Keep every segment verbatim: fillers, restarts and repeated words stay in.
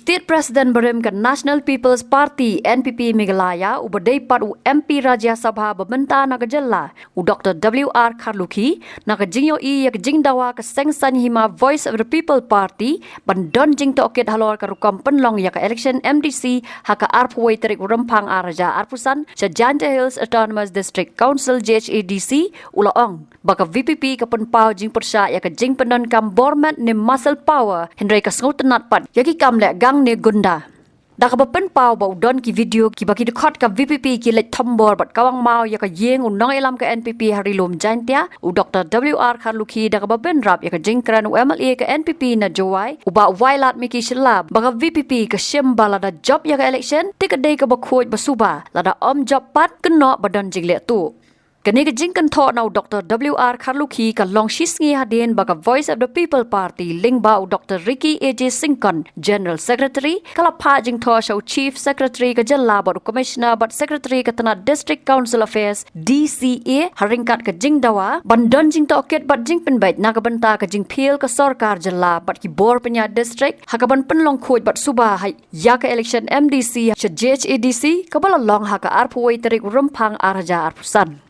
State President barim ka National People's Party, N P P, Meghalaya, uba dei pat u M P Rajya Sabha ba mynta na ka jylla, u Doctor W R Kharlukhi, na ka jingïohi ïa ka jingdawa ka Seng Saiñ Hima Voice of the People Party ban don jingtohkit halor ka rukom pynlong ïa ka election M D C ha ka arphew wei tarik u Rymphang ar hajar arphew san sha Jaintia Hills Autonomous District Council, J H A D C, u la ong ba ka V P P ka pynpaw jingpyrshah ïa ka jingpyndonkam bor met ne muscle power, hynrei ka sngewtynnat pat ïa ki kam leh gang ne gunda. Da kaba pynpaw ba u don ki video kiba ki dkhot ka V P P ki leit thombor bad kawang maw ïa ka ïing u nongïalam ka N P P ha Ri Lum Jaintia, u Doctor W R Kharlukhi, da kaba bynrap ïa ka jingkren u M L A ka N P P na Jowai, u Bah Wailadmiki Shylla, ba ka V P P ka shim ba lada jop ïa ka election, te ka dei kaba khuid ba suba, lada ym jop pat, kynnoh ba don jingleh tuh. Kane ka jingkynthoh na u Doctor W R Kharlukhi ka long shisngi hadien ba ka Voice of the People Party lyngba u Doctor Ricky A J Syngkon, General Secretary, ka la phah jingthoh sha u Chief Secretary ka jylla bad u Commissioner bad Secretary ka tnat District Council Affairs, D C A, ha ryngkat ka jingdawa ban don jingtohkit bad jingpynbeit na ka bynta ka jingphiel ka sorkar jylla bad ki bor pynïaid district ha kaban pynlong khuid bad suba ha ïa ka election M D C sha J H A D C kaba la long ha ka arphew wei tarik u Rymphang ar hajar arphew san.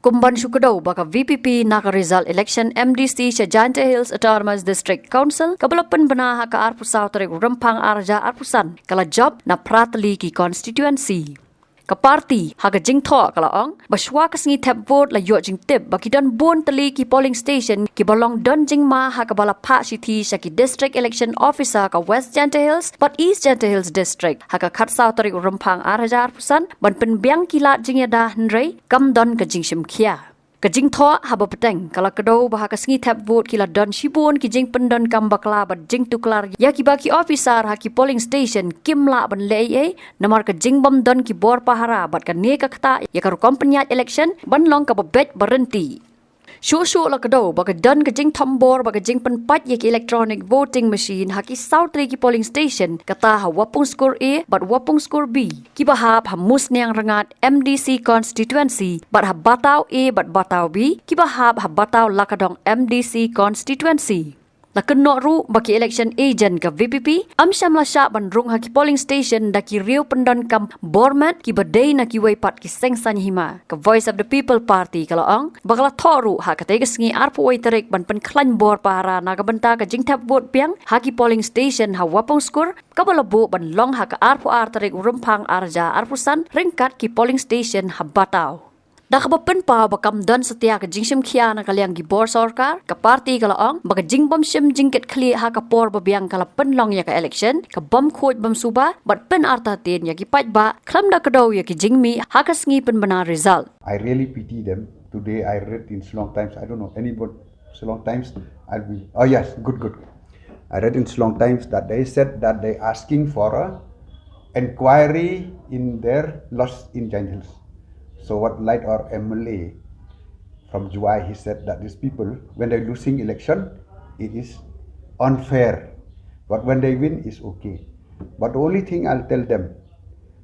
Kumban shu kdew ba ka V P P na ka result election M D C sha Jaintia Hills Autonomous District Council kaba la pynbna ha ka arphew saw tarik u Rymphang ar hajar arphew san ka la jop na phra tylli ki constituency. Ka party ha ka jingthoh ka la ong ba shuwa ka sngi thep vote la ïoh jingtip ba ki don bun tylli ki polling station kiba long don jingma ha kaba la phah shithi sha ki District Election Officer ka West Jaintia Hills bad East Jaintia Hills District ha ka khatsaw tarik u Rymphang ar hajar arphew san ban pynbiang ki lad jingïada, hynrei kam don ka jingshim khia. Ka jingthoh haba bteng ka la kdew ba ha ka sngi thep vote ki la don shibun ki jingpyndonkam bakla bad jingtuklar ïa kiba ki officer ha ki polling station kim lah ban leh ei ei namar ka jingbym don ki bor pahara bad kane ka ktah ïa ka rukom pynïaid election ban long kaba beit ba ryntih. Shuh shuh la kdew ba ka don ka jingthombor bad ka jingpynpait ïa ki electronic voting machine ha ki saw tylli ki polling station, kata ha Wapung Skur A bad Wapung Skur B, kiba hap ha Musniang Rngat M D C constituency bad ha Bataw A bad Bataw B, kiba hap ha Bataw Lakadong M D C constituency. La kynnoh ruh ba ki election agent ka V P P ym shym la shah ban rung ha ki polling station da ki riew pyndonkam bor met kiba dei na kiwei pat ki Seng Saiñ Hima. Ka Voice of the People Party ka la ong ba ka la thoh ruh ha katei ka sngi arphew wei tarik ban pynkhlaiñ bor pahara na ka bynta ka jingthep vote biang ha ki polling station ha Wapung Skur, kaba la buh ban long ha ka arphew ar tarik u Rymphang ar hajar arphew san ryngkat ki polling station ha Bataw. Da kaba pynpaw ba kam don satia ka jingshim khia na ka liang ki bor sorkar, ka party ka la ong ba ka jingbym shim jingkitkhlieh ha ka por ba biang ka la pynlong ïa ka election ka bym khuid bym suba bad pynartatien ïa ki paidbah khlem da kdew ïa ki jingmih ha ka sngi pynbna result. I really pity them. Today I read in Shillong Times, I don't know anybody, Shillong Times, I'll be, oh yes, good, good. I read in Shillong Times that they said that they asking for a inquiry in their loss in Jaintia Hills. So what Light or M L A from Jowai, he said that these people, when they're losing election, it is unfair. But when they win, it's okay. But the only thing I'll tell them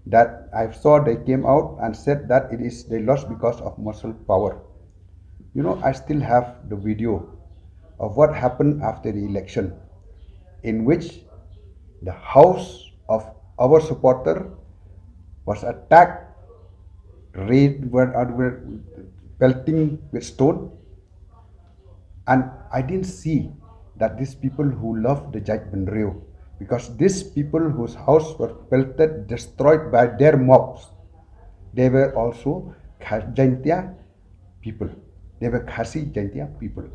that I saw they came out and said that it is they lost because of muscle power. You know, I still have the video of what happened after the election, in which the house of our supporter was attacked, rain were, were pelting with stone, and I didn't see that these people who love the Jaitbynriew, because these people whose house were pelted, destroyed by their mobs, they were also Kha-, Jaintia people. They were Khasi Jaintia people.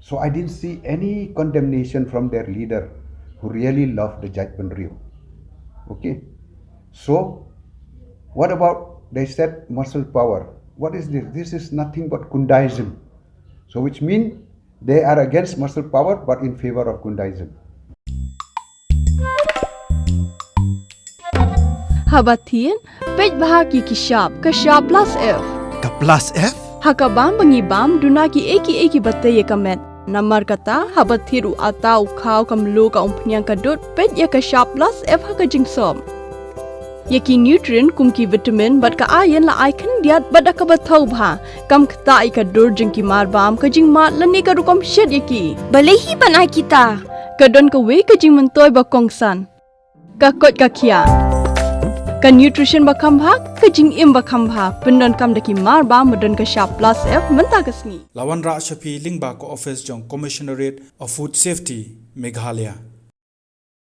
So I didn't see any condemnation from their leader who really loved the Jaitbynriew. Okay? So, what about, they said muscle power? What is this? This is nothing but Gundaism. So, which means they are against muscle power but in favor of Gundaism. Haba thied, peit bha ki ki shap, ka shap plus F. Ka plus F? Ha ka bam ba ngi bam, duna ki ei ki ei kiba tei ïa ka met. Namar kata, haba thied u atta, u khaw, ka mluh, ka umphniang, ka dud, peit ïa ka shap plus F ha ka jingsop. Ïa ki nutrient kum ki vitamin bad ka iron la ai khyndiat bad da kaba thaw bha. Kam ktah ïa ka dur jong ki marbam, ka jingmad lane ka rukom shet ïa ki. Balei hi ban ai kita? Ka don kawei ka jingmyntoi ba kongsan. Ka koit ka khiah, ka nutrition ba kham bha, ka jingim ba kham bha, pyndonkam da ki mar ba ma don ka shap plus F mynta ka sngi. La wanrah sha phi lyngba ka office jong Commissionerate of Food Safety, Meghalaya.